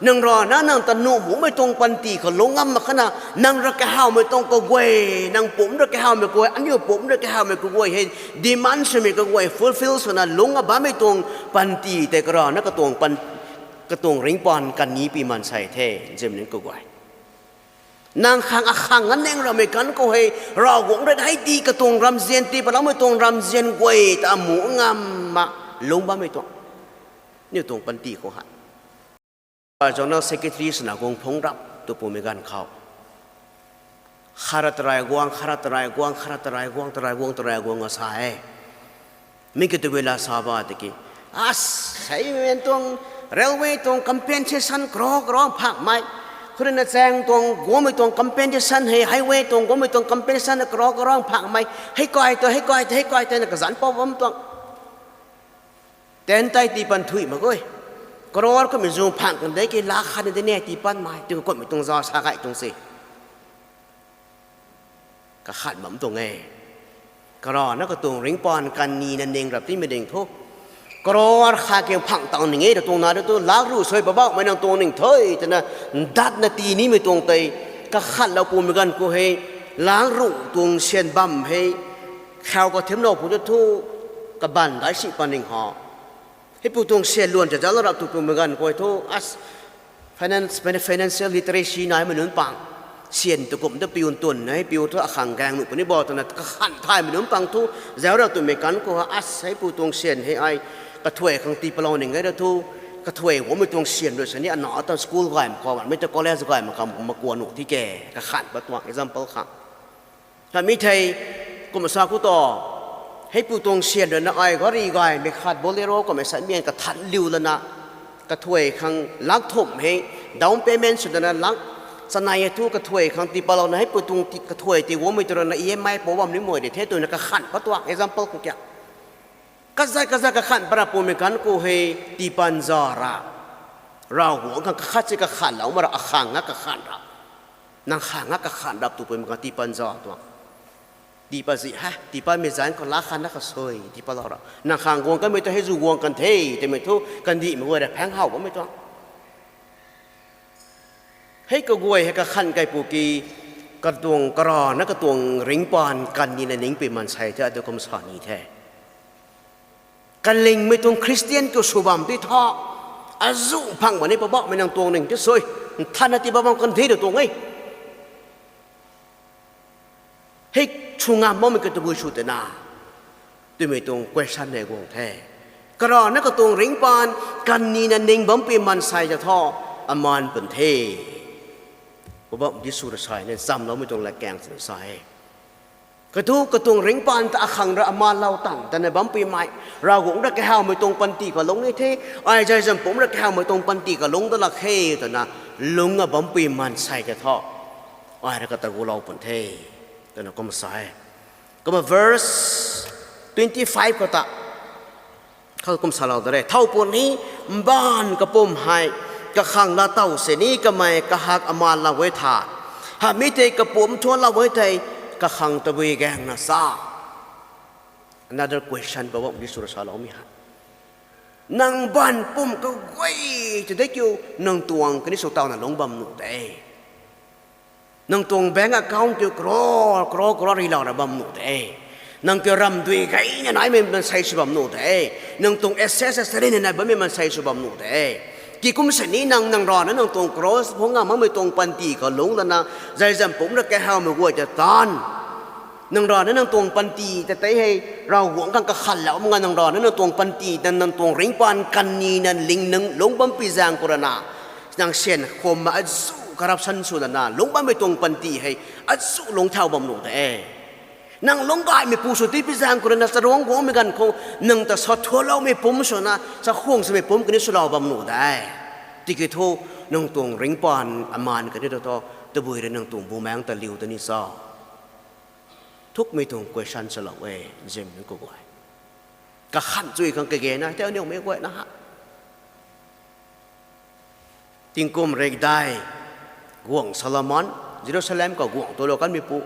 nang rana nang ta nuh muhmei tuang panty khou lungc ngam mak khana, nang ra kahawmei tuang kaguay, nang pumc ra kahawmei kaguay, aniu pumc ra kahawmei kaguay hei, demand swmei kaguay fulfill swna lungc a bammei tuang panty tei karana katuang pan, katuang ringcpaan kani pi maansei the, nzianmei nunc kaguay. Nang khang akhang a ning ramei ganv khou hei, Ravguangc rui hei ti katuang ramzian, ti paloumei tuang ramzian guay ta amu ngam mak, lungc bammei tuang, niw tuang panty khou hei, General Secretary swna guang phungc rap tw pumei ganv khou, khat ra tarai guang, khat ra tarai guang, khat ra tarai guang, tarai guang, tarai guang a sa e. Mi ki tabui la sa ba tiki, a, sei men tuang railway tuang compensation crore crore phakmei, Khou ruina chaeng tuang guangmei tuang compensation hei, highway tuang guangmei tuang compensation na crore crore phangmei, hei kai ta, hei kai ta, hei kai ta na kazanc pou bam tuang. Ten tei tii pan thuy mak e. Crore kummei zu phang kan de ki lakh khat na de ne tii pan mai, tu kummei tuang za sa gay tuang se. Kakhan bam tuang e. Karana katuang ringcpaan kan nina ning rap timei ding thu, crore khat kiu phang tang ning e ta tuang na de thu, lakh ruh sui Poubauhmei nang tuang ning the twna datna tii nimei tuang tei, kakhanlou pumei ganv khou hei, lakh ruh tuang syan bam hei, khou kathimlou pu tu thu, kaban dai si pan ning ha. Heipu tuang syan luan ta zauclou rap tu pumei ganv khou thu, as, finance, financial literacy naimei nunc pang, syan tu kum ta piu twn e, piu thu akhang gaeng nuh puni bo twna kakhan thaymei nunc pang thu, zauc rap twmei ganv khou ha, as, heipu tuang syan hei ai, kathuay khang tii palou ning e ra thu, kathuay guangmei tuang syan rui sini ana ta school gaymei khou, mei ta college gaymei khou, makua nuh thi ke, kakhan pat tuang example khang. Khatni thei, kum sa khou tu, heipu tuang syan rui na ai gari gaymei khat Bolero kummei sat mian kathan liu lana, kathuay khang lakh thumh hei, down payment sw dana lakh chanei thu kathuay khang tii palouna heipu tuang ti, kathuay tii guangmei tu rana E M I pou bam ni mei de the twna kakhan pat tuang example khou kia. Kazat kazat kakhan para pumei ganv khou hei tii pan za ra. Ravguangc khang kakhat si kakhanlou ma ra akhang nga kakhan ra. Nang khang nga kakhan rap tu pumei ganv tii pan za tuang. Tii pat zi ha, tii patmei zanc khou lakh khat na kasui, tii patlou ra. Nang khang guang kanmei tu hei zu guang kan the, twmei thu, kandihmei guay ra phaeng how bammei tuang. Hei kaguay hei kakhan kaipu ki, katuang karana katuang ringcpaan kan nina ningpui maansei the, atu kum sa ni the. Kalingmei tuang Christian kiu sw bam ti tha, azu phang bam ni Poubauhmei nang tuang ning ti sui, nthanna tii bam bam kan the tu tuang e. Hei, sw ngam makmei kiu tabui sw tena, twmei tuang question nei guang the. Karana katuang ringcpaan kan nina ning bampui maansei ta thu, amaan pun the. Poubauhmei Jisu rui sa e, nchamloumei tuang latkaeng sw sa e. Katu katuang ringcpaan ta akhang ra amaan lou tang tana bampuimei, Ravguangc ra kahawmei tuang panty kalung ni the, ai zayzam pumc ra kahawmei tuang panty kalung ta lak khe twna, lungc a bampui maansei ta thu, ai ra kata gulou pun the, twna kum sa e. Kumna verse twenty five khou ta, khou kum salou da re. Thow puni, mbaanv kapumc hei, kakhang laa tow sini kamei kahak amaan lou e tha. Hamei tei kapumc thuanlou e tei, kakhang tabui gaengna sa. Another question, Poubauhmei Jisu rui saloumei hei. Nang mbaanv pumc kaguay tei de kiu, nang tuang kani sw tawna lungc bam nuh de. Nang tuang bank account kiu crore, crore, crore rilou ra bam nuh de. Nang kiu ramdui gayna naimei maansei sw bam nuh de. Nang tuang assets rin nai bammei maansei sw bam nuh de. Kikum sini nang, nang rana nang tuang crore phungc ngam makmei tuang panty kalung lana, zayzam pumc ra kahawmei guay ta taanv. Nang rana nang tuang panty ta tei hei, Ravguangc khang kakhanlou mak nga nang rana nang tuang panty ta nang tuang ringcpaan kan nina ling nang lungc bampui zaeng khou rana, nang syan khum ma azu corruption sw lana lungc bammei tuang panty hei, azu lungc thau bam nuh de. Nang lungc gaymei pu sw tipui zaeng khou rana charuangc guangmei ganv khou, nang ta sa thuanloumei pumc swna, sa khwang swmei pumc kani swlou bam nuh de. Tiki thu, nang tuang ringcpaan amaan kani ta thu, tabui rui nang tuang bumaengc ta liu ta ni sa. Thukmei tuang question salou e, nzianmei kaguay. Kakhan chui khang kage na, tei aniumei guayna ha. Tingkum rekdai, guangc Solomon, Jerusalem khou guangc tualou kanmeipu.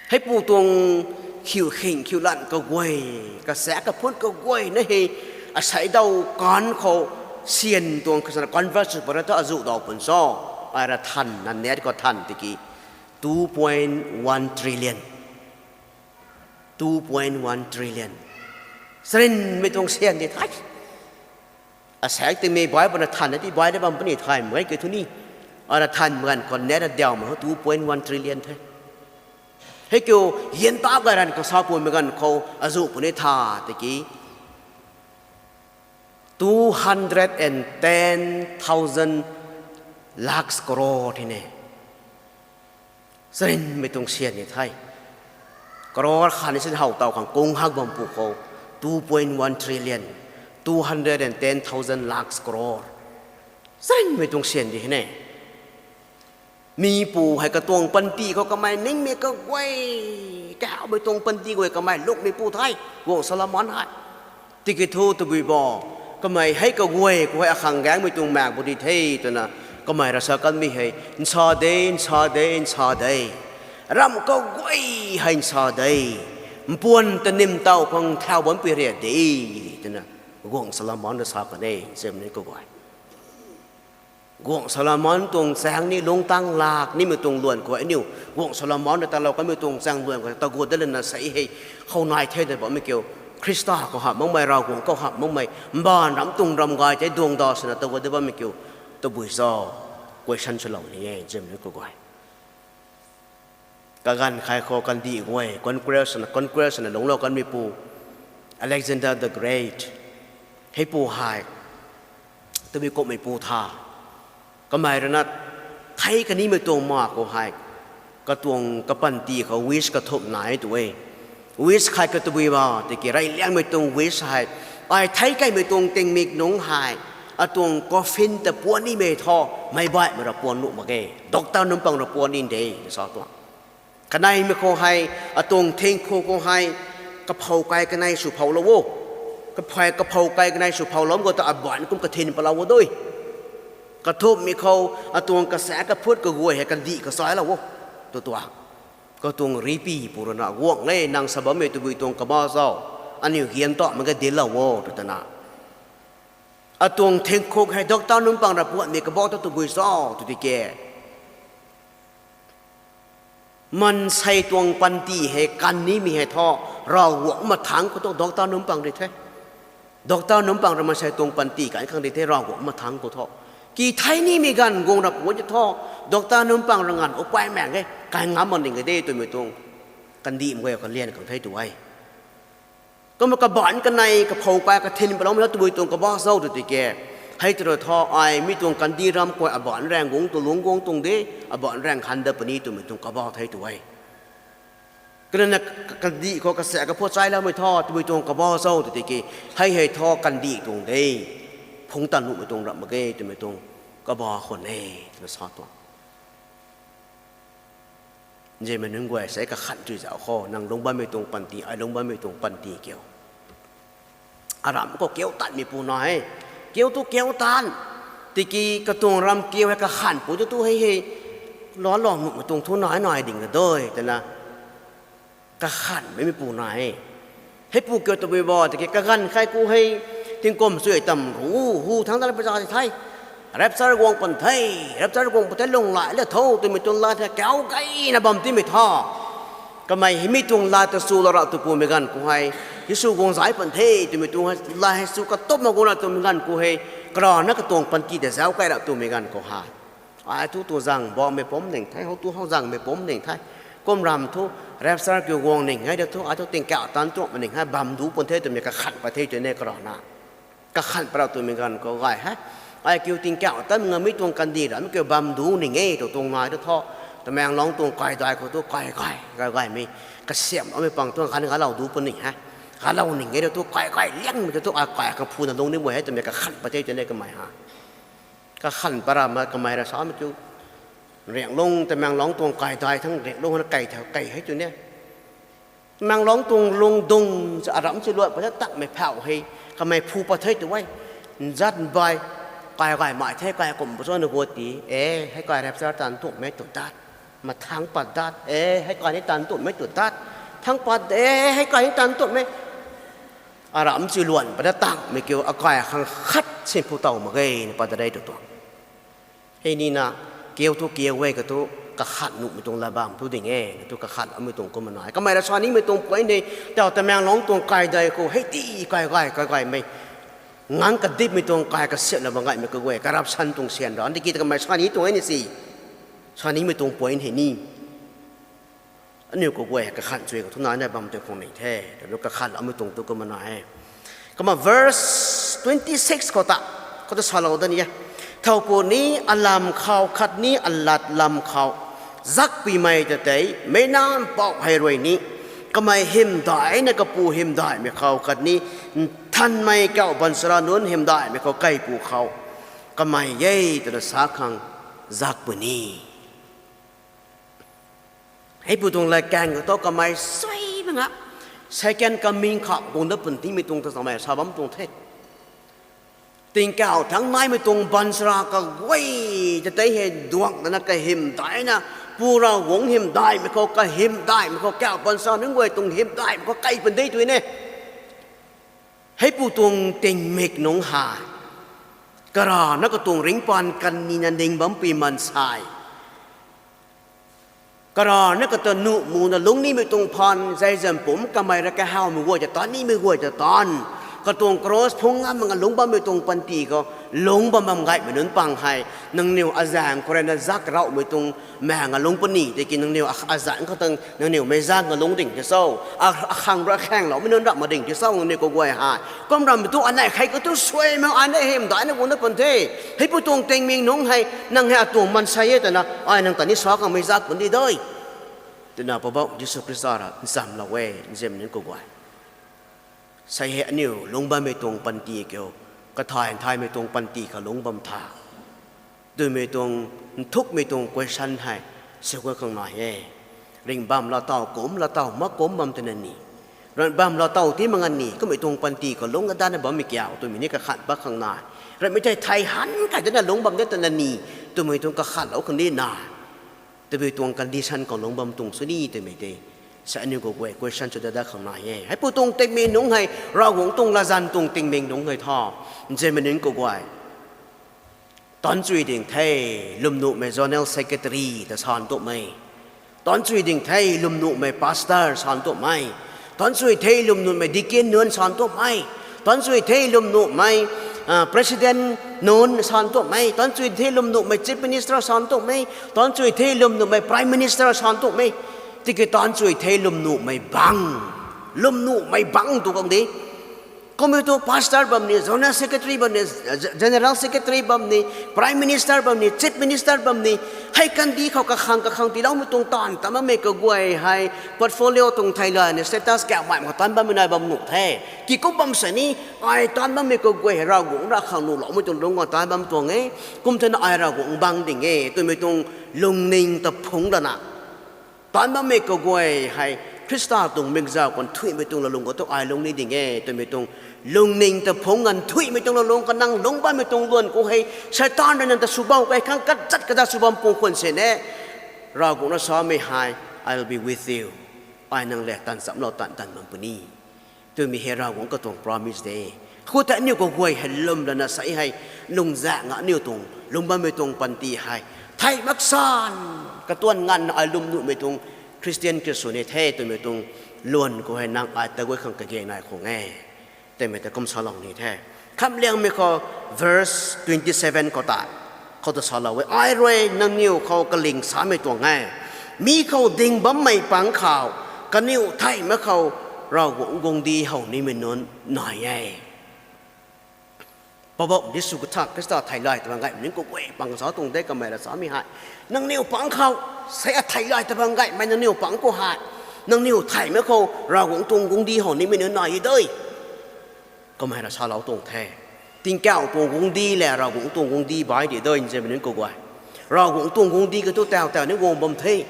Heipu tuang khiu khing khiu lan kaguay, kasaekc kaphun kaguay na hei, asei daw kan khou, syan tuang khasana convert sw para ta azu daw pun cho, ai ra than na net khou than tiki, two point one trillion. Two point one trillion. Sarinmei tuang syan di thai. Asaekc tingmei bai pana than na ti bai na bam puni thay mei ke thu ni. Ara than mei ganv khou net a diau mei ho two point one trillion the. Hei kiu, hian ta gay ran khou sa pumei ganv khou azu puni tha tiki, two hundred and ten thousand lakhs crore the ne. Sarinmei tuang syan ni thai. Crore khan ni sin how taw khang kung hak bam pu khou, two point one trillion, two hundred and ten thousand lakhs crore. Zaengmei tuang syan di hei ne. Mi pu hei katuang panty khou kamei ningmei kaguay, kaumei tuang panty guay kamei lungmei pu the, Guangc Solomon hei. Tiki thu tabui bo, kamei hei kaguay khou hei akhang gaengmei tuang maek bu di the twna kamei rui sa kanmei hei, nsa de, nsa de, nsa de. Ramh kaguay hei nsa de. Mpuan tanim taw khang thau bam pi ria de, twna Guangc Solomon rui sa kan e, nzianmei nunc kaguay. Guangc Solomon tuang chaeng ni lungc tang lak nimei tuang luan khou aniu, Guangc Solomon rui talou kanmei tuang chaeng luan khou tagut dat lana sa hei, khou nai the twna bammei kiu, Khrista khou hamh makmei, Ravguangc khou hamh makmei, mbaanv ram tuang ram gay tei duang da swna tagut dat bammei kiu, tabui cho, question swlou ni e, nzianmei nunc kaguay. Kaganv khai khou kandih guay, conqueror swna, conqueror swna lungclou kanmei pu, Alexander the Great. Hei pu hei, tabui kumhmei pu tha. Kamei rui na thei kanimei tuang ma khou hei, katuang kapanty khou wish kathumh nai tu e. Wish khai katabui ba, tiki reyliangmei tuang wish hei, ai thei kaimei tuang tingmik nungc hei, atuang coffin ta puan nimei thu, meic baihmei rui puan nuh mak ge. Doctor nunc pang rui puan ni de, sa tuang. Kaneimei khou hei, atuang thingkhou khou hei, kaphou kai kanei sw phoulou o. Kaphou, kaphou kai kanei sw phoulou khou ta abaanc kum kathin palou o dui. Kathumhmei khou, atuang kasa kaphut kaguay hei kandih kachailou o, tu tuang. Katuang ripi pu rui na, Guangc le, nang sa bammei tabui tuang kaba zau, aniu gian ta mak ge dinclou o, tu tana. Atuang thingkhou hei doctor nunc pang rui puanmei kabau ta tabui cho, tu di ke. Maansei tuang panty hei kan nimei hei thu, Ravguangc mathangc khou thu doctor nunc pang di the. Doctor nunc pang rui maansei tuang panty kan khang di the, Ravguangc mathangc khou thu. Ki thei nimei ganv guang rap guang thu, doctor nunc pang rui nganv upai maeng e, kai ngam mak ning e de twmei tuang kandihmei guay kalian khang the tu e. Kumna kabaanc kanei kaphou kai kathin palou mei thu tabui tuang kaba zau tu di ke. Hei tu rui thu ai mi tuang kandih ram khou abaanc raeng guang tu lungc guang tuang de, abaanc raeng han dat puni twmei tuang kaba the tu e. Kumna kandih khou kasa kaphut chailoumei thu tabui tuang kaba zau tu di ke. Hei hei thu kandih tuang de, phungc tan nuhmei tuang ram mak ge twmei tuang kaba khwan e, twna sa tuang. Nzianmei nunc guay, sei kakhan chui zauc khou, nang lungc bammei tuang panty, ai lungc bammei tuang panty kiu, aram khou kiu tanmei pu nai e. Kiu tu kiu tan. Tiki katuang ram kiu hei kakhan pu tu tu hei hei, lou lou nuhmei tuang thu nai nai ding na dui twna kakhanmei mi pu nai e. Hei pu kiu tabui bo, tiki kaganv khai khou hei, tingkum chui tam ru, hu thangc dat la paza the. Rapture guang pan the, rapture guang pan the, lung lai la tho twmei tuang lat hei kau gayna bam timei tha. Kamei hei mi tuang lat ta swlou rap tu pumei ganv khou hei, Jisu guang zai pan the twmei tuang hei, lat hei sw katupna guang rap twmei ganv khou hei, karana katuang panty ta zauc kai rap twmei ganv khou hei, ai thu tu zang bammei pumc ning the, hou tu hou zangmei pumc ning the. Kum ram thu, rapture kiu guang ning e ta thu, ai thu tingkauh tan tuangmei ning hei bam du pun the twmei kakhan pat the twna karana. Kakhan pat rap twmei ganv khou gay hei, ai kiu tingkauh tan ngam mi tuang kandih ram kiu bam du ning e tu tuang nai ta thu, Tamenglong tuang kaidai khou thu kai gay, kai gaymei, kasiamhloumei pang tuang ganv galou du pun ning hei, galou ning e ta thu kai gay liangmei ta thu, ai kai khang phuna lung ni mei hei twmei kakhan pat the twna kamei hei. Kakhan pat rap ma kamei rui samei kiu, Rianglung, Tamenglong tuang kaidai thang Rianglung hana kai thau kai hei twna, Tamenglong tuang lungdung cha aram chi luat pat ta tangmei phau hei, kamei phu pat the tu e. Nzat nbai, kai gaymei the, kai kum pu cho na guat ti e, hei kai rapture tan tuangmei tu dat, mathangc pat dat e, hei kai ni tan tuangmei tu dat, thangc pat e, hei kai ni tan tuangmei, aram chi luan pat ta tangmei kiu akai khang khat sin phu tow mak ge na pat ta de tu tuang. Hei nina, kiu thu kiu e ka thu, kakhan nuhmei tuang lat bam thu ding e na thu kakhan amei tuang kumna nai. Kamei rui sa nimei tuang point hei, tau Tamenglong tuang kaidai khou hei ti kai gay, kai gaymei, ngang kadipmei tuang kai kasiamhna bam gaymei kaguay, corruption tuang syan ra, tiki ta kamei sa ni tuang e ni si, sa nimei tuang point hei ni. Aniu kaguay kakhan chui khou thu nai nai bam tei khang ni the, ta nu kakhan amei tuang tu kumna nai e. Kumna verse twenty six khou ta, khou ta salou dat ni e. Thow pu ni alam khou khatni alat lam khou zakpimei ta tei, meic nac mpouh hei rui ni, kamei hymdaihna kapu hymdaihmei khou khatni nthanmei kauh baanchara nunc hymdaihmei khou kaipu khou kamei e twna sa khang zak puni. Heipu tuang latkaeng khou thu kamei suai mak nga, second coming khou guang dat puni mei tuang ta kamei sa bam tuang the. Tingkauh thangc naimei tuang baanchara kaguay ta tei hei duang dana kahym daihna, Pu Ravguangc hym daihmei khou, kahym daihmei khou, kauh baanchara nunc guay tuang hym daihmei khou kai pun de tw ne. Heipu tuang tingmik nungc hei karana katuang ringcpaan kan nina ning bam pui maansei, karana kata nuh muna lungc nimei tuang phaan, zay zam pumc kamei rui kahawmei guay ta taanv, nimei guay ta taanv, katuang cross phungc ngam mak nga lungc bammei tuang panty khou lungc bam bam gaymei nunc pang hei, nangniw azaeng khou rui na zak rawmei tuang maeng a lungc puni tiki nangniw a- azaeng khou tang nangniw meic zak nga lungc ding ti cho, a- akhang rui khaengloumei nunc ramh mak ding ti cho, nangniw kaguay hei kum ramhmei tu anei khei khou tu suai mak, anei hym daihna guang dat pun the. Heipu tuang tingmik nungc hei nang hei atuang maansei e twna ai nang ta ni sa khang meic zak pun di de, twna Poubauh Jisu Khrista rui nchamlou e, nzianmei nunc kaguay. Sei hei aniu lungc bammei tuang panty kiu, kathay nthaymei tuang panty khou lungc bam tha, twmei tuang nthukmei tuang question hei sw guay khang nai e. Ringh bam laa tow, kumc laa tow, mak kumc bam twna ni, ran bam laa tow ti mak nga ni, kummei tuang panty khou lungc adanna bammei kiu twmei ni kakhan pat khang nai. Ramhmei thei thay han kai dana lungc bam de twna ni, twmei tuang kakhanlou khang di nai. Tabui tuang condition khou lungc bam tuang sw ni twmei tei, sei aniu kaguay question sw dat dat khang nai e. Heipu tuang tingmik nungc hei Ravguangc tuang latzan tuang tingmik nungc hei tha, nzianmei nunc kaguay, taanchuy ding the, lwmnuhmei zonal secretary ta san tuamei, taanchuy ding the, lwmnuhmei pastor san tuamei, taanchuy the, lwmnuhmei deacon nunc san tuamei, taanchuy the, lwmnuhmei president nunc san tuamei, taanchuy the, lwmnuhmei chief minister san tuamei, taanchuy the, lwmnuhmei prime minister san tuamei, tiki taanchuy the, lwmnuhmei bangc, lwmnuhmei bangc tu khang di. Kummei tu pastor bam ni, zonal secretary bam ni, general secretary bam ni, prime minister bam ni, chief minister bam ni, hei kandih khou kakhang kakhang tiiloumei tuang taanv ta bammei kaguay hei portfolio tuang theilayna status kauhmei khou taanv bammei nai bam nuh the. Kikum bam sini, ai taanv bammei kaguay hei Ravguangc rui khang nuhloumei tuang lungc khou taanv bam tuang e. Kum thena ai Ravguangc bangc ding e twmei tuang lungning ta phungc lana, taanv bammei kaguay hei Khrista tuang mikzau khou nthuihmei tuang laalung khou tu ai lungc ni ding e twmei tuang lungning ta phungc ngan nthuihmei tuang laalung khou nang lungc bammei tuang luan khou hei Seitaan rui nang ta swbau kai khang kazat kazat sw bam pung khwan sini, Ravguangc na samei hei, I will be with you, ai nang le taanv chamlou taanv taanv bam puni twmei hei Ravguangc katuang promise de. Khou tei aniu kaguay hei lwm lana sei hei lungzah nga aniu tuang lungc bammei tuang panty hei thei mak san, katuan nganvna ai lwmnuhmei tuang Christian kri sw ni the twmei tuang luan khou hei nang ai ta guay khang kage nai khang e twmei ta kum salou ni the. Khamliangmei khou verse twenty seven khou ta, khou ta salou e, ai rui nangniw khou kaling samei tuang e, mi khou ding bammei pang khou kaniw theihmei khou Ravguangc guangcdic how nimei nunc nai e. Poubauh Jisu katha Khrista theilay ta bam gaymei nunc kaguay pang sa tuang de kamei ra samei hei, nangniw pang khou, sei a theilay ta bam gaymei nangniw pang khou hei, nangniw theihmei khou Ravguangc tuang guangcdic how nimei nunc nai e de. Kamei ra salou tuang the. Tingkauh tuang guangcdic le Ravguangc tuang guangcdic bai di de, nzianmei nunc kaguay. Ravguangc tuang guangcdic khou tu taw taw ni guang bam the.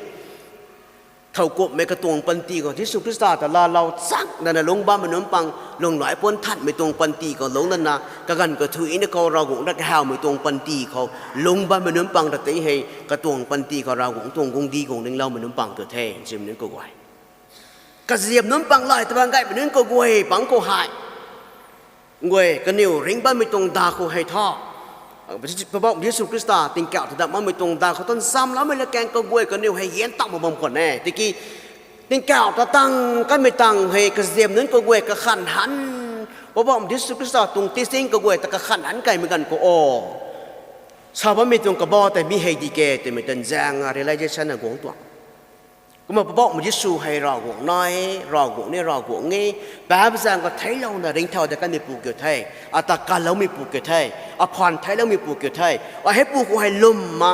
Thowkumhmei katuang panty khou Jisu Khrista ta laalou chak dana lungc bammei nunc pang, lunghlaic puan thanmei tuang panty khou lungc lana, kaganv kathuicna khou Ravguangc rui kahawmei tuang panty khou lungc bammei nunc pang ta tei hei katuang panty khou Ravguangc tuang guangcdic guang ningloumei nunc pang tu the, nzianmei nunc kaguay. Kaziam nunc pang lay ta bam gaymei nunc kaguay pang khou hei, guay kaniw ringc bammei tuang da khou hei tha, Poubauh Jisu Khrista tingkauh ta dam bammei tuang da khou tan chamloumei latkaeng kaguay kaniw hei hian tauh mak bam khwan e. Tiki tingkauh ta tang kanmei tang hei kaziam nunc kaguay kakhan han, Poubauh Jisu Khrista tuang teaching kaguay ta kakhan han kaimei ganv khou o, sa bammei tuang kabah tei mi hei di ke twmei tan zaeng a realization na guang tuang. Kumna Poubauhmei Jisu hei Ravguangc nai, Ravguangc ni Ravguangc e, paap zaeng khou theiclouna ringcthau dat kanmeipu kiu the, ata kanloumeipu kiu the, aphaan theicloumeipu kiu the, a heipu khou hei lwmna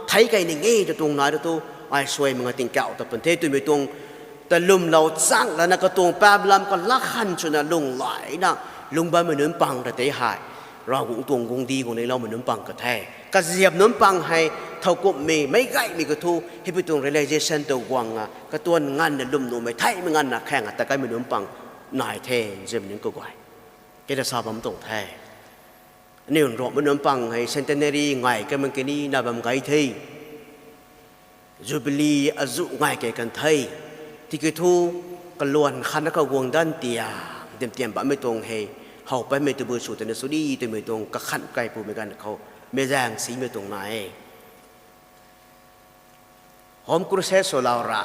thei kei ning e ta tuang nai ta tu, ai suai mak nga tingkauh ta pun the twmei tuang ta lwmlou chang lana katuang paap lam khou laa khan swna lunghlaicna lungc bammei nunc pang ta tei hei Ravguangc tuang guangcdic guang neiloumei nunc pang ka the. Kaziap nunc pang hei thowkumhmei, meic gaymei kathu, hei pui tuang realization tu guang a, katuang nganvna lwmnuhmei theihmei nganvna khaeng a ta kaimei nunc pang nai the, nzianmei nunc kaguay. Kei ta sa bam tuang the. Aniu Nruanghmei nunc pang hei centenary ngai kamei kini na bam gay the. Jubilee azuh ngai kei kan the. Tiki thu kaluan khatna kaguang danv tiam, tiam tiam bammei tuang hei, how patmei tabui sw twna suri twmei tuang kakhan kai pumei ganv khou, meic zaeng simei tuang nai e. Home crusade swlou ra.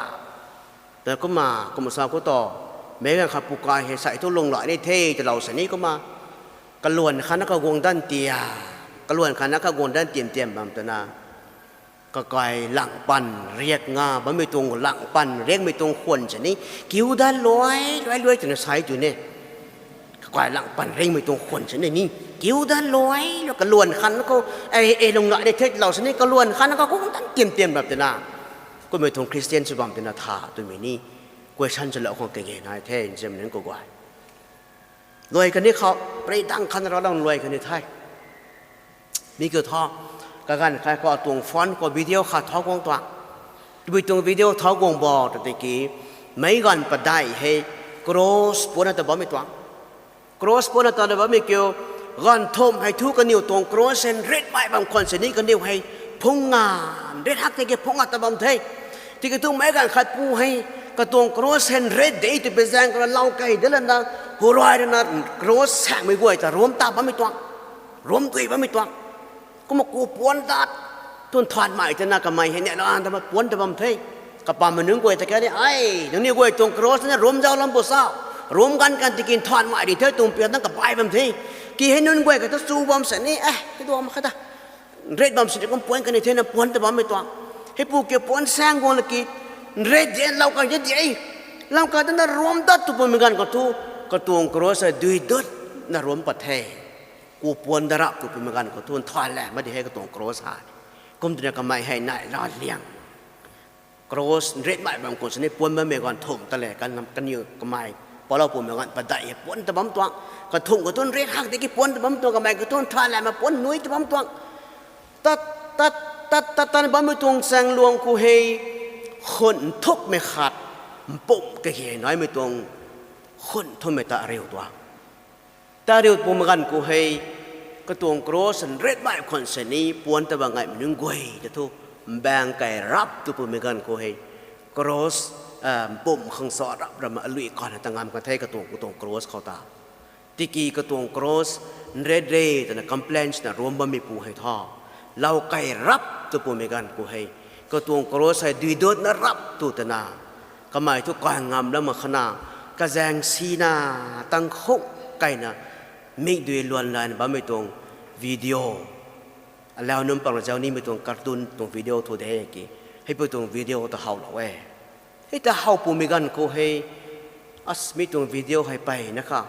Ta kumna, kumna sa khou tu, meic ganv khat pukai hei sai thu lunghlaic ni the twlou sini kumna, kaluan khatna kaguang danv tiam, kaluan khatna kaguang danv tiam tiam bam twna, kakai lang pan riak nga bammei tuang lang pan riakmei tuang khwan sini, kiu dan luai, luai, luai twna sai tu ne. Kakai lang pan riakmei tuang khwan sini ni, kiu dan luai, luai kaluan khatna khou, e, e lunghlaic ni the twlou sini, kaluan khatna kaguang danv tiam tiam bam twna, kummei tuang Christian sw bam twna tha twmei ni, question swlou khang kage nai the, nzianmei nunc kaguay. Luai kani khou, pray dang khatna ralou luai kani the. Mi kiu thu, kaganv khat khou atuang phone khou video khat thau guang tuang. Tabui tuang video thau guang bo ta tiki, meic ganv padeih hei cross puanna ta bammei tuang. Cross puanna ta na bammei kiu, ganv thumh hei thu kaniw tuang cross hei nret mei bam khwan sini kaniw hei phungna, nret hak tiki phungna ta bam the. Tiki thu meic ganv khat pu hei, katuang cross hei nret de twpui zaeng khou lou kei de lana, hurai rana cross saengmei guay ta ruam ta bammei tuang. Ruam dui bammei tuang. Kumna ku puan dat, tun thanmei twna kamei hei neihla ta puan ta bam the. Kapammei nunc guay ta kani, ai, nangniw guay tuang cross na ruam zauc lam bo sa. Ruam ganv kan tiki thanmei ri the tuang pian dang kabai bam the. Ki hei nunc guay kata chu bam sini, e, hei duam khat ta. Nret bam sini kum puan kani thena puan ta bammei tuang. Hei pu kiu puan saeng guang laki, nret de lou kang de de. Lam kata na ruam dat tw pumei ganv khou thu, katuang cross hei dui dut na ruam pat the. Ku puan da rap tw pumei ganv khou thu, nthan le, ma di hei katuang cross hei. Kum twna kamei hei neihla liang. Cross nret mei bam khwan sini puan bammei ganv thumh ta le, kan, kaniw kamei, palou pumei ganv padeih hei puan ta bam tuang. Kathumh khou thu nret hak tiki puan ta bam tuang, kamei khou thu nthan le, ma puan nui ta bam tuang. Tat, tat, tat, tat, tan bammei tuang chaengluang khou hei, khun nthukmei khat, mpumh kage naimei tuang, khun nthukmei ta ariu tuang. Ta ariu pumei ganv khou hei, katuang cross nret mei khwan sini puan ta bam ngaimei nunc guay ta thu, mbaeng kai rap tw pumei ganv khou hei, cross, mpumh khang sa rap rap ma alui kan ta ngam kan the katuang, katuang cross khou ta. Tiki katuang cross, nret re twna complain swna ruam bammeipu hei thu, lou kei rap tw pumei ganv khou hei, katuang cross hei dui dutna rap tw twna, kamei thu kai ngam lam mak khana, kazaeng sina, tang khuk kaina, mikdui luan layna bammei tuang video, alau nunc pang la zau nimei tuang cartoon tuang video thu de ki, hei pu tuang video ta howlou e. Hei ta how pumei ganv khou hei, as mi tuang video hei peyna kha,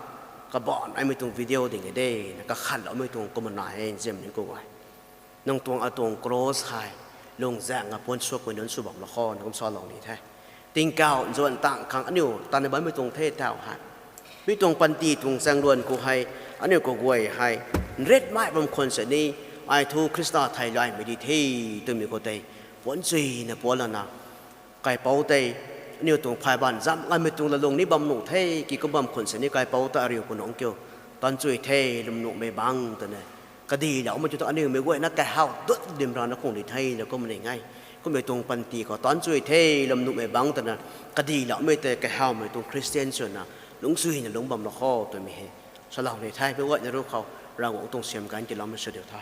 kabaanc aimei tuang video ding e de, na kakhanloumei tuang kumna nai e, nzianmei nunc kaguay. Nang tuang atuang cross hei, lungzaeng a puan suakmei nunc sw bam la kho, na kum salou ni the. Tingkauh nzuan tang khang aniu, tanna bammei tuang the tau hei. Mi tuang panty tuang chaengluan khou hei, aniu kaguay hei, nret mei bam khwan sini, ai thu Khrista theilaymei di the, twmei khou tei, puan chuina puan lana, kaipouc tei, aniu tuang phay baanv zam ngaimei tuang lalung ni bam nuh the, ki kum bam khwan sini kaipouc ta ariu pu nungc kiu, taanc chui the, lwmnuhmei bangc twna, kadiloumei tu ta aniumei guayna kahaw dut dim rana kung di the, na kum ni ngai. Kummei tuang panty khou taanc chui the, lwmnuhmei bangc twna, kadiloumei tei kahawmei tuang Christian swna, lungc chuina lungc bam la kho twmei hei. Salou ni the, meic guayna ruc khou, Ravguangc tuang siam ganv tiiloumei sw diu tha.